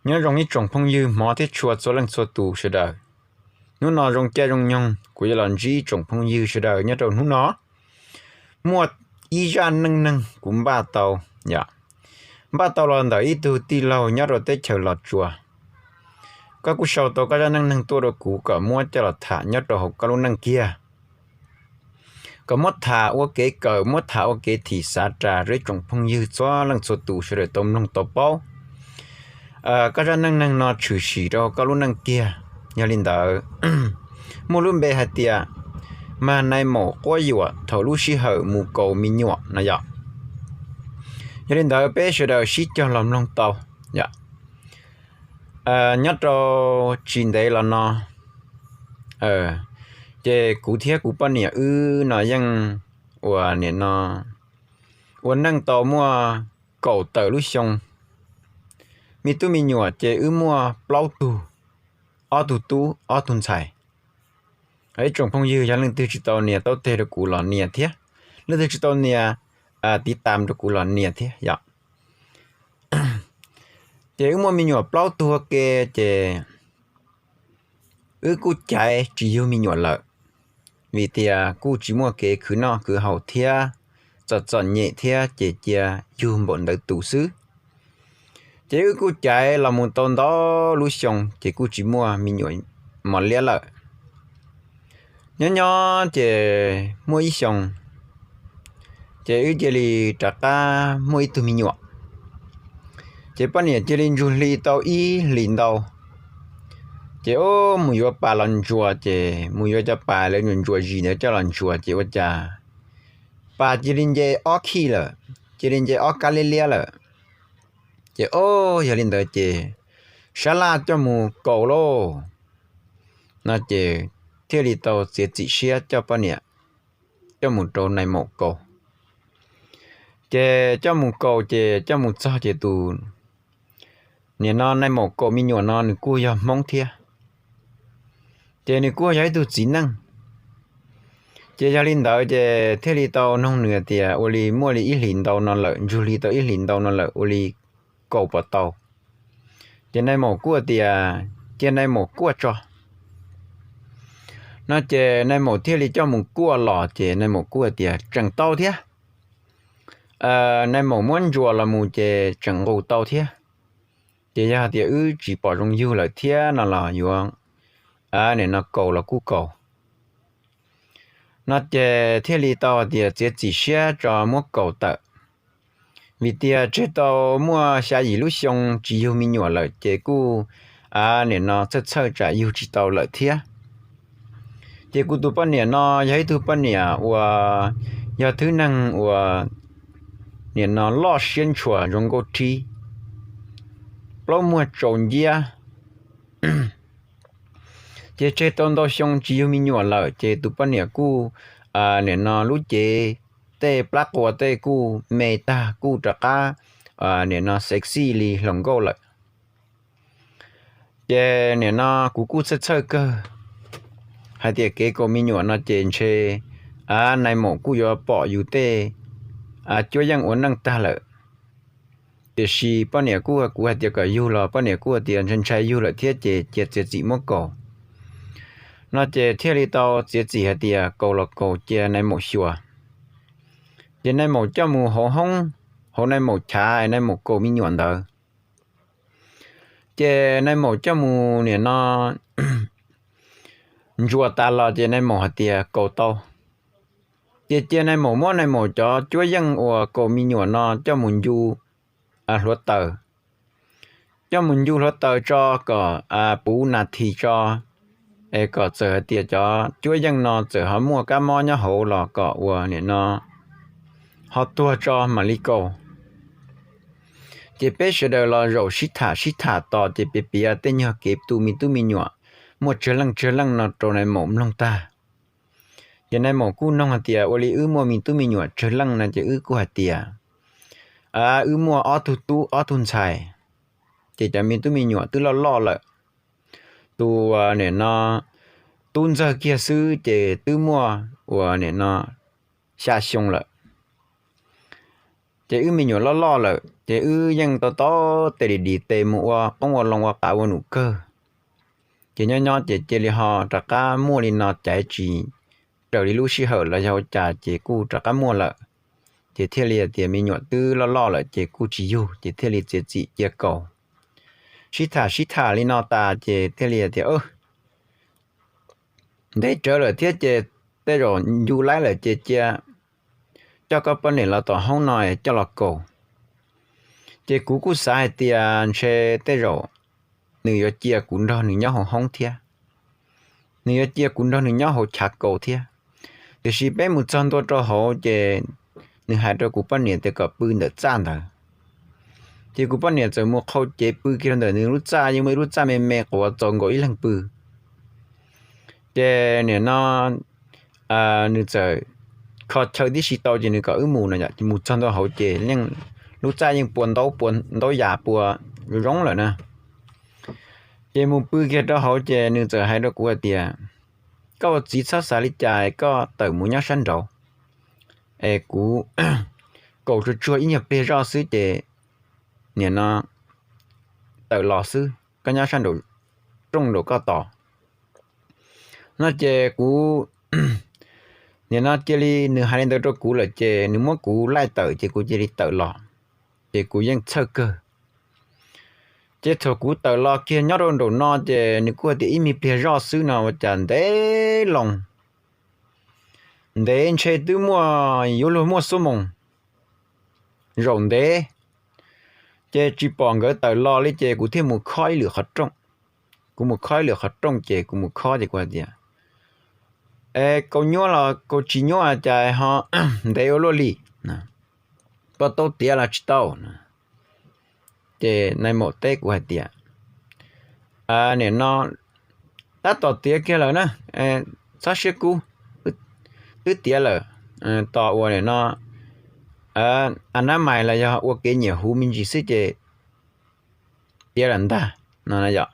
Nyob zoo ib tsoom phooj ywg hmov thiab tshua txhua leej txhua tus sawv daws. Hnub no zoo caij zoo nyoog kuv yuav los ntsib ib tsoom phooj ywg sawv daws nyob rau hnub no. Muaj ib zaj neej neeg kuv npaj tau, yom, npaj tau los ntawm ib tug tij laug nyob rau teb chaws Los Tsuas. Koj kuj sau tau koj zaj neej neeg tuaj rau kuv kom muab coj los tham nyob rau hauv koj lub neej kiag, kom muab tham ua kev kawm, muab tham ua kev thim xav ras rau ib tsoom phooj ywg txhua leej txhua tus sawv daws tau mloog tau paub koj zaj neej neeg no tshwm sim rau koj lub neej kiag. Yog li ntawd, muaj lub npe hais tias, mas nais maum quab yuam thaum lub sij hawm mus kaus me nyuam no yom. Yog li ntawd peb sawv daws sib cog los mloog tau, yom. Nyob rau tsis ntev los no, ces kuv thiab kuv poj niam wb no yeej ua, nim no, ua neej tau muaj kaum tawm lub xyoo. Me tub me nyuam ces wb muaj plaub tug, ob tug tub ob tug ntxhais. Ib tsoom phooj ywg yog leej twg tsis tau nias taub teg rau kuv los nias thiab, leej twg tsis tau nias tiv tam rau kuv los nias thiab yom. Ces wb muaj me nyuam plaub tug ua ke, ces wb kuj caiv tsis yug me nyuam lawm, vim tias kuj tsis muaj kev khwv noj khwv haus thiab, txom txom nyem thiab ces cia yug npaum ntawd tus xwb. Ces wb kuj caiv los mus tau ntau lub xyoo ces kuj tsis muaj me nyuam mos liab lawm. Nyob nyob ces muaj ib xyoo, ces wb cia li rov qab muaj ib tug me nyuam. Ces poj niam cia li ntsuj hli tau ib hlis ntau, ces ub mus yuav pas los ntsuas, ces mus yuav cov pas lawv ntsuas ntsuas zis ntawd coj los ntsuas, ces ua cas pas cia li nce ob khij lawm, cia li nce ob kab liab liab lawm. Ces ub, yog li ntawd ces sab laj coj mus kaus lauj. No ces thiaj li tau txiav txim siab coj poj niam coj mus rau nais maum kaus. Ces coj mus kaus, ces coj mus txog ces tus, nim no nais maum kaus me nyuam no nws kuj yog Hmoob thiab, ces nws kuj yog ib tug txiv neej. Ces yog li ntawd ces thiaj li tau noog nws tias ua li muaj li ib hlis ntau no lawm, ntsuj hli tau ib hlis ntau no lawm, ua li kaus puas tau. Ces nais maum kuj tias cia nais maum kuaj tso. No ces nais maum thiaj li coj mus kuaj los, ces nais maum kuj tias tseem tau thiab. Nais maum muab ntsuas los mus ces tseem nqus tau thiab. Ces yog tias wb tsis pom zoo yug lawm thiab no los yuav, nim no kaus los kuj kaus. No ces thiaj li tau hais tias txiav txim siab tso muab kaus tawm, vim tias tseg tau muaj xya yim lub xyoo tsis yug me nyuam lawm ces kuj, nim no txhawj txhawj tsam yug tsis tau lawm thiab. Ces kuv tus poj niam no yog ib tug poj niam uas yog thwb neeg uas, nim no loj siab ntshua zoo nkauj rhib, plaub muag tsaus nciab. Ces tseg tau ntau xyoo tsis yug me nyuam lawm ces tus poj niam kuj, nim no lub cev tej plab qua tej kuj me tag, kuj rov qab, nim no sexy li hluas nkauj lawm. Ces nim no kuv kuj txhawj txhawj kawg hais tias kev kaus me nyuam no ces ntshe nais maum kuj yuav pom yus tej cuab yeej ua neej tag lawm. Tiam sis poj niam kuj, kuv hais tias kom yug los poj niam kuj hais tias ntshai ntshai yug lawm thiab ces cia txiav txim muab kaus. No ces thiaj li tau txiav txim hais tias kaus los kaus cia nais maum xyuas. Ces nais maum coj mus hauv hoob, hauv nais maum chav nais maum kaus me nyuam ntawd. Ces nais maum coj mus nim no ntsuas tas los ces nais maum hais tias kaus tau. Ces cia nais maum muab nais maum cov cuab yeej uas kaus me nyuam no coj mus ncu hluav taws. Coj mus ncu hluav taws tso kom puv nas this tso, es kom txawm hais tias cov cuab yeej no txawm ho muaj kab mob nyob hauv los kom ua nim no ho tuag tso mam li kaus. Ces peb sawv daws los zaum sib tham sib tham tos ces piav piav tej nyuag kev tu me tub me nyuam muaj tsawg leej tsawg leej no rau nais maum mloog tag. Ces nais maum kuj noog hais tias ua li wb muaj me tub me nyuam tsawg leej no ces wb kuj hais tias wb muaj ob tug tub ob tug ntxhais. Ces cov me tub me nyuam twb loj loj lawm. Tus nim no tub ntxawg kiag xwb ces twb muaj uas nim no xya xyoo lawm. Ces wb me nyuam loj loj lawm, Ces wb yeej tau tau tes dim tes mus ua qoob ua loo ua qav ua num kawg. Ces nyob nyob ces cia li ho rov qab muaj li no caiv tsis raws li lub sij hawm los yog ua cas ces kuj rov qab muaj lawm. Ces thiaj li tias me nyuam twb loj loj lawm ces kuj tsis yug ces thiaj li txiav txim cia kaus. Sib tham sib tham li no tas ces thiaj li tias ntev tsawv lawm thiab ces tej zaum ncu laib lawm ces cia coj koj poj niam los tom hoob no coj los kaus. Ces kuv kuj xav hais tias ntshe tej zaum nws yuav cia kuv nrog nws nyob hauv hoob thiab, nws yuav cia kuv nrog nws nyob hauv chav kaus thiab. Tiam sis peb mus txog ntua rau hauv ces nws hais rau kuv poj niam tias kom pw ntawm txaj ntawd. Ces kuv poj niam txawm mus qhau cev pw kiag ntawm nws lub txaj, yeej muaj ib lub txaj me me quav txaus nkaus ib leeg pw. Ces nim no nws txawm kho chaw tib si tau ces nws kom wb mus no yom, ces mus txog ntua hauv ces lub txaj yeej pua ntaub pua ntaub yas pua zoo lawm na. Ces mus pw kiag rau hauv ces nws txawm hais rau kuv hais tias, koj ua txiv txhob xav li cas, koj tawm mus nyob sab nraud es kuv kaus tsuag tsuag ib nyuag pliag zoj xwb ces nim no tawm los xwb, koj nyob sab nraud rooj nraum koj tos no ces kuv nim no cia li nws hais li ntawd rau kuv lawm ces nws muab kuv laij tawm ces kuv cia li tawm los, ces kuv yeej txhawj kawg. Ces thaum kuv tawm los kiag nyob rau nraum no ces nws kuj tias ib me pliag zoj xwb no ua cas ntev loo, ntev ntshe twb muaj yuav luag muaj xuab moos zaum ntev, ces tsis pom nkawd tawm los li ces kuv thiaj mus khob ib lwm qhov rooj. Kuv mus khob ib lwm qhov rooj ces kuv mus khob ces kuv hais tias, es kaus nyuab los kaus tsis nyuab cas ho ntev ua luaj li, koj tau tiav los tsis tau? Ces nais maum teb kuv hais tias, nim no tab tom tiav kiag lawm na, txhob siab kub, twb tiav lawm, tos uas nim no a nab mais los yog ua kev nyiam huv me ntsis xwb ces tiav lawm ntag no yom.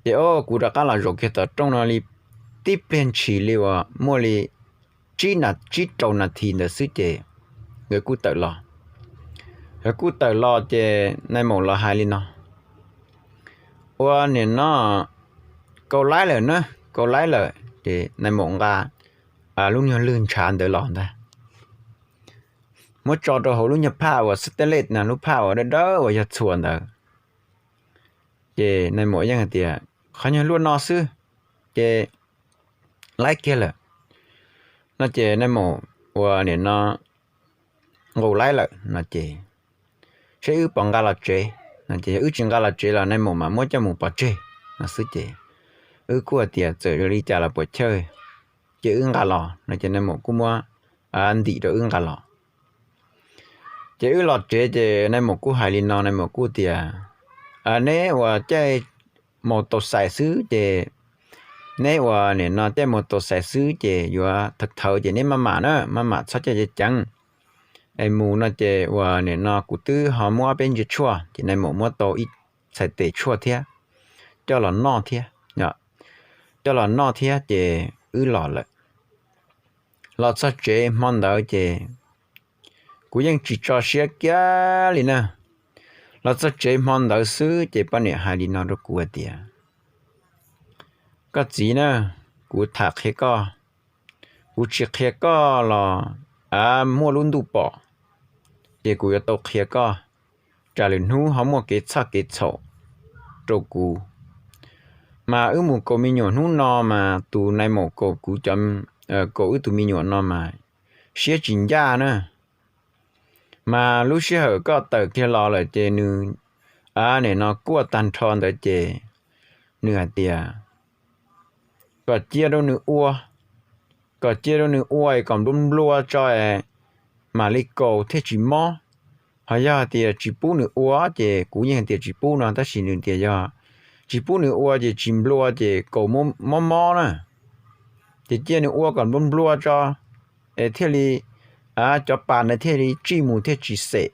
Ces o kuv rov qab los zaum kiag tom rooj no li tib pliag ntshis li uas muaj li tsib rau nas this ntawd xwb ces nkawd kuj tawm los. Nkawd kuj tawm los ces nais maum los hais li no, ua nim no kaus laib lawm na, kaus laib lawm. Ces nais maum nqa lub nyuag lwg ntshav ntawd los ntag, muab tso rau hauv lub nyuag phaj uas stainless na, lub phaj uas dawb dawb uas yog txhuas ntawd. Ces nais maum yeej hais tias, qhov nyuag luaj no xwb ces laib kiag lawm no ces nais maum ua nim no nqus laib lawm no ces seb wb puas nqa los tsev no ces yog wb tsis nqa los tsev los nais maum mam muab coj mus pov tseg no xwb ces wb kuj hais tias txawm li cas los puas chawj, ces wb nqa los no ces nais maum kuj muab ntim rau wb nqa los. Ces wb los tsev ces nais maum kuj hais li no, nais maum kuj tias, neb uas caij maus taus xais xwb ces, neb uas nim no caij maus taus xais xwb ces yuav thawv thawv ces neb maj mam na, maj mam txhob caij ceev ceev es mus no ces uas nim no kuv twb ho muab peb ntsej tshuaj ces nais maum muab tau ib txhais tes tshuaj thiab coj los noj thiab, coj los noj thiab ces wb los lawm. Los txog tsev hmo ntawd ces kuv yeej tsis tso siab kiag li na. Los txog tsev hmo ntawd xwb ces poj niam hais li no rau kuv hais tias, koj txiv na, kuv tham qhia koj, kuv tsis qhia koj los a muaj lub ntuj pom, ces kuv yuav tau qhia koj, tsam lwm hnub ho muaj kev txhoj kev txhaum rau kuv. Mas wb mus kaus me nyuam hnub no mas tus nais maum kaus kuv cov, kaus wb tus me nyuam no mas siab tsis ncaj na. Mas lub sij hawm koj tawm kiag los lawm ces nws a nim no kuaj tag nrho ntawd ces nws hais tias kom cia rau nws ua, kom cia rau nws ua es kom nplua nplua tso es mam li kaus thiaj tsis mob. Ho yog hais tias tsis pub nws ua ces kuv yeej hais tias tsis pub no, tab sis nws tias yog tsis pub nws ua ces tsis nplua ces kaus mob mob na. Ces cia nws ua kom nplua nplua tso es thiaj li cov pas ntawd thiaj li tsij mus thiaj tsis xem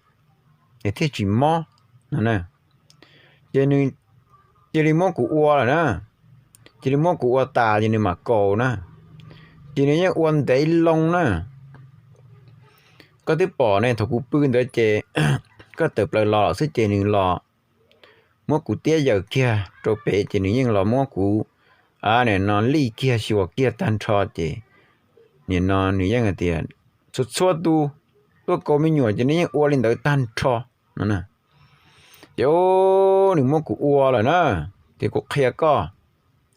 es thiaj tsis mob no. Ces nws cia li muab kuv ua lawm na, cia li muab kuv ua tas ces nws mam kaus na. Ces nws yeej ua ntev loo na. Koj twb pom ne, thaum kuv pw ntawd ces koj tawm plaws los xwb ces nws los muab kuv tiab yaws kiag rau pem ces nws yeej los muab kuv, a, nim no lij kiag xyuas kiag tag nrho ces nim no nws yeej hais tias txhua txhua tus tuaj kaus me nyuam ces nws yeej ua li ntawd tag nrho no. Ces nws muab kuv ua lawm na, ces kuv qhia koj,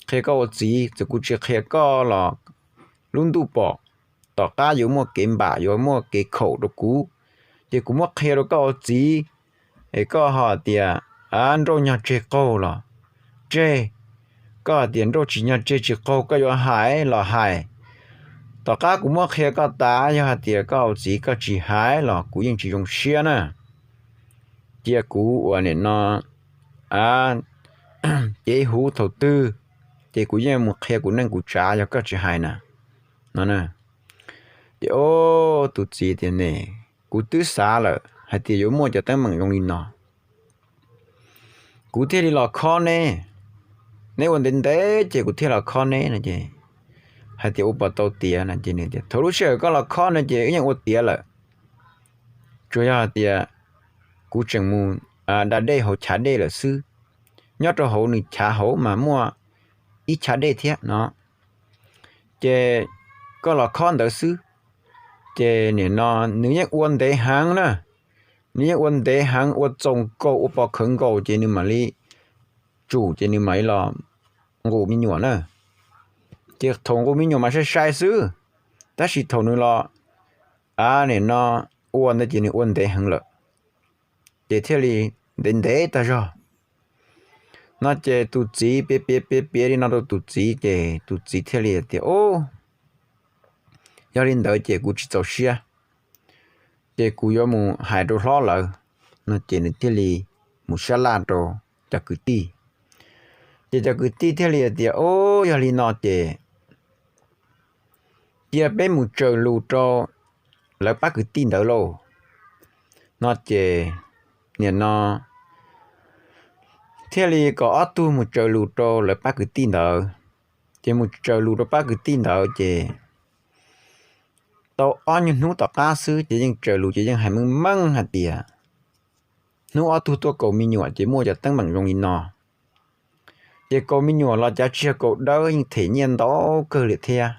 qhia koj ua txiv, txawm kuv tsis qhia koj los lub ntuj pom, tom qab yuav muaj kev npam yuav muaj kev khaum rau kuv, ces kuv muab qhia rau koj ua txiv, es koj ho tias, a, nrauj nyog tseg qaug los tseg, koj hais tias nrauj tsis nyog tseg tsis qaug koj yuav hais los hais. Tom qab kuv muab qhia koj tas, yog hais tias koj ua txiv koj tsis hais los kuv yeej tsis zoo siab na. Cia kuv ua nim no, a, cev huv thaum twg ces kuv yeej mus qhia kuv neej kuv tsav yog koj tsis hais na, no. Ces o, tus txiv tias ne, kuv twb xav lawm hais tias yuav muaj cov teeb meem zoo li no, kuv thiaj li los khob neb, neb ua ntev ntev ces kuv thiaj los khob neb no ces hais tias ua puas tau tiav no ces nws tias thaum lub sij hawm koj los khob no ces wb yeej ua tiav lawm, tsuas yog hais tias kuv tseem mus da dej hauv chav dej lawm xwb, nyob rau hauv nws chav hauv mas muaj ib chav dej thiab no, ces koj los khob ntawd xwb. Ces nim no nws yeej ua ntev heev na, nws yeej ua ntev heev ua txaus nkaus ua pov khawv nkaus ces nws mam li tsum ces nws mam li los nqus me nyuam na. Ces thaum nqus me nyuam mas sai sai xwb, tab sis thaum nws los, a, nim no ua ntawd ces nws ua ntev heev lawm, ces thiaj li ntev ntev tag zog no. Ces tus txiv piav piav piav piav li no rau tus txiv ces tus txiv thiaj li tias o, yog li ntawd ces kuv tsis txaus siab, ces kuv yuav mus hais rau hlob lawv no ces nws thiaj li mus sab laj rau cov kwv tij. Ces cov kwv tij thiaj li tias o, yog li no ces cia peb mus tsaws lus rau lawv pab kwv tij ntawd lauj no ces nim no thiaj li kom ob tug mus tsaws lus rau lawv pab kwv tij ntawd. Ces mus tsaws lus rau pab kwv tij ntawd ces tau ob nyuag hnub tom qab xwb ces yeej tsaws lus ces yeej hais meej meej hais tias hnub ob tug tuaj kaus me nyuam ces muaj cov teeb meem zoo li no. Ces kaus me nyuam los cav tsis yog kaus dawb yeej them nyiaj ntau kawg li thiab.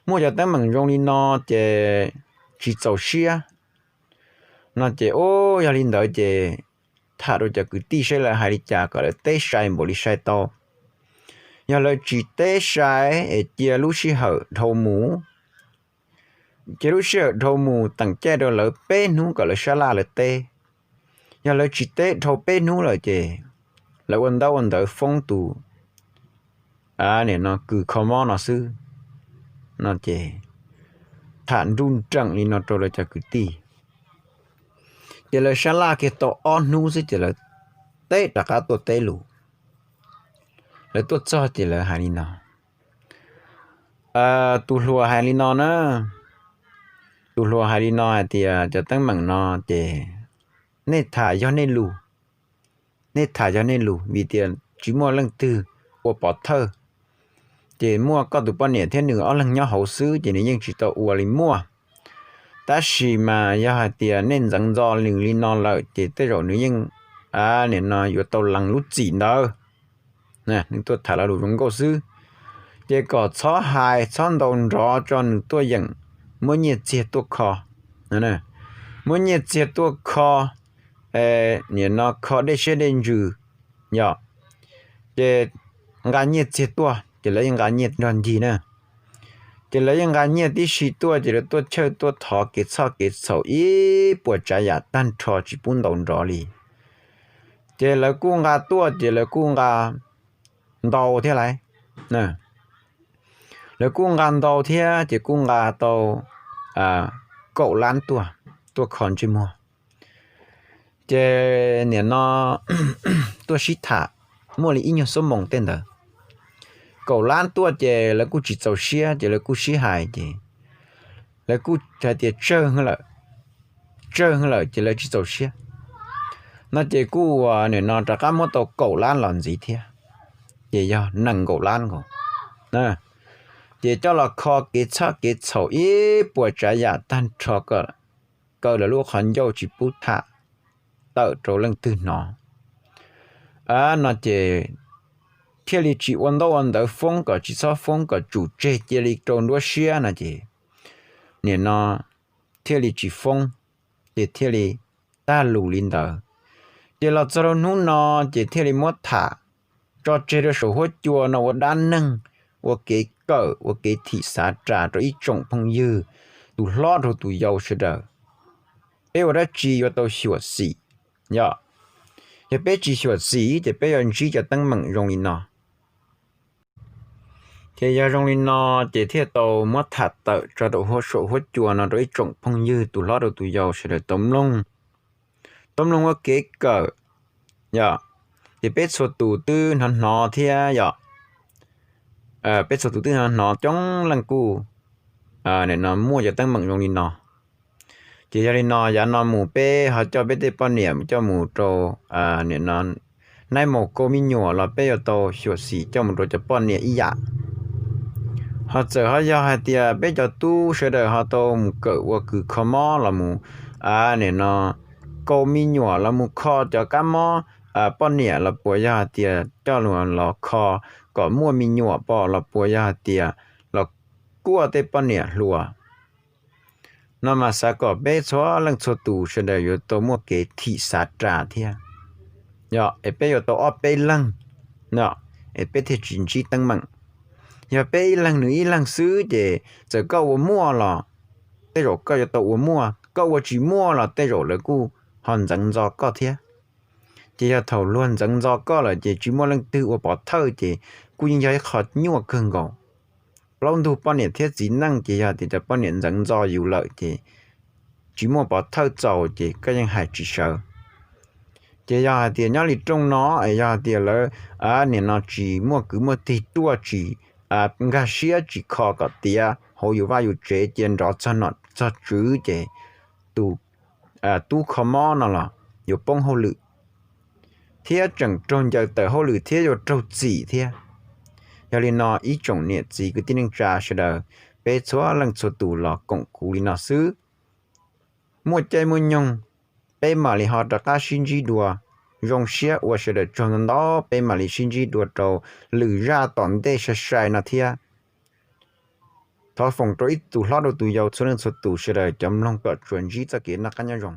Muaj cov teeb meem zoo li no ces tsis txaus siab no ces o, yog li ntawd ces tham rau cov kwv tij saib lawv hais li cas kom lawv teb sai npaum li sai tau. Yog lawv tsis teb sai es cia lub sij hawm dhau mus, cia lub sij hawm dhau mus teem caij rau lawv peb hnub kom lawv sab laj lawv teb. Yog lawv tsis teb dhau peb hnub lawm ces lawv ua ntaub ua ntawv foob tus, a, nim no kws kho mob no xwb no ces tham nruj nreem li no rau lawv cov kwv tij. Ces lawv sab laj kiag tau ob hnub xwb ces lawv teb rov qab tuaj teb lus. Lawv tuaj txog ces lawv hais li no, tus hluas hais li no na, tus hluas hais li no hais tias cov teeb meem no ces nej tham yog nej lus, nej tham yog nej lus vim tias tsis muaj leej twg ua pov thawj. Ces muaj koj tus poj niam thiab nws ob leeg nyob hauv xwb ces nws yeej tsis tau ua li muaj. Tab sis mas yog hais tias nej ntxeev ntxo nws li no lawm ces tej zaum nws yeej, a, nim no yuav tau lees lub txim ntawd. Nws tuaj tham lo lus zoo nkauj xwb, ces kom txhob hais txhob ntaus nrov tso, nws tuaj yeem muab nyiaj txiag tuaj kho, muab nyiaj txiag tuaj kho, nim no kho dej siab dej ntsws, yog, ces nqa nyiaj txiag tuaj ces lawv yeej nqa nyiaj nrog ncig na. Ces lawv yeej nqa nyiaj tib si tuaj ces lawv tuaj chawj tuaj thov kev txhoj kev txhaum ib puas tsav yam tag nrho tsis pub ntaus nrov li. Ces lawv kuj nqa tuaj ces lawv kuj nqa ntau thiab lauj. Lawv kuj nqa ntau thiab ces kuj nqa tau kaum lab tuaj, tuaj kho ntsej muag. Ces nim no tuaj sib tham muaj li ib nyuag xuab moos tej ntawd, kaum lab tuaj ces lawv kuj tsis txaus siab ces lawv kuj sib hais ces lawv kuj hais tias tsawg lawm, tsawg lawm ces lawv tsis txaus siab no ces kuj ua nim no rov qab muab tau kaum lab los ntxiv thiab, ces yog nees nkaum lab nkaus. Ces coj los kho kev txhoj kev txhaum ib puas tsav yam tag nrho, kaw lawv lub qhov ncauj tsis pub tham, tawm rau leej twg hnov. A no ces thiaj li tsis ua ntaub ua ntawv foob kom tsis txhob foob kom tsum tseg cia li rau nruab siab no ces nim no thiaj li tsis foob, ces thiaj li tag lus li ntawd. Ces los txog rau hnub no ces thiaj li muab tham tso tseg rau saum huab cua no ua dab neeg, ua kev kawm, ua kev thim xav ras rau ib tsoom phooj ywg, tus hlob rau tus yau sawv daws. Peb ua dab tsi yuav tau xyuam xim, yog, yog peb tsis xyuam xim ces peb yuav ntsib cov teeb meem zoo li no. Ces yog zoo li no ces thiaj tau muab tham tawm tso rau saum huab cua no rau ib tsoom phooj ywg, tus hlob rau tus yau sawv daws tau mloog, tau mloog ua kev kawm, yog. Ces peb txhua tus twb hnov hnov thiab yog, peb txhua tus twb hnov hnov coob leej kuj nim no muaj cov teeb meem zoo li no. Ces yog li no yav no mus peb ho coj peb tej poj niam coj mus rau, nim no, naib mus kau me nyuam los peb yuav tau xyuam xim coj mus rau cov poj niam ib yam. Ho txawm ho yog hais tias peb cov tub sawv daws ho tau mus kawm ua kws kho mob los mus, nim no, kau me nyuam los mus kho cov kab mob poj niam los puas yog hais tias coj los kho kom muaj me nyuam pom los puas yog hais tias los kuaj tej poj niam hluas. No mas xav kom peb txhua leej txhua tus sawv daws yuav tau muaj kev thim xav ras thiab. Yog es peb yuav tau ob peb leeg, es peb thiaj tsis ntsib teeb meem. Yog peb ib leeg nws ib leeg xwb ces txawm koj ua muaj los tej zaum koj yuav tau ua muaj, koj ua tsis muaj los tej zaum lawv kuj ho ntxeev ntxo koj thiab. Ces yog thaum luag ntxeev ntxo koj lawm ces tsis muaj leej twg ua pov thawj ces kuj yeej yog ib qho nyuaj kawg nkaus. Plaub ntug poj niam thiab txiv neej ces yog tias cov poj niam ntxeev ntxo yus lawm ces tsis muaj pov thawj txaus ces koj yeej hais tsis sawv. Ces yog hais tias nyob li rooj no es yog hais tias lawv nim no tsis muaj kwv muaj tij ruaj tsis nkag siab tsis kho kom tiav hauv yus vaj yus tsev cia nrov txog nom txog tswv ces tus tub kho mob no los yuav poob hauj lwm thiab tseem raug ncaws tawm hauj lwm thiab yuav raug txim thiab. Yog li no ib tsoom niam txiv kwv tij neej tsa sawv daws, peb txhua leej txhua tus los koom kuv li no xwb. Muaj caij muaj nyoog peb mam li ho rov qab sib ntsib dua. Zoo siab ua sawv daws tsaug ntau ntau, peb mam li sib ntsib dua rau lwm zaj tom ntej sai sai no thiab. Thov foom rau ib tus hlob rau tus yau txhua leej txhua tus sawv daws cov mloog kom tsuas ntsib txoj kev noj qab nyob zoo.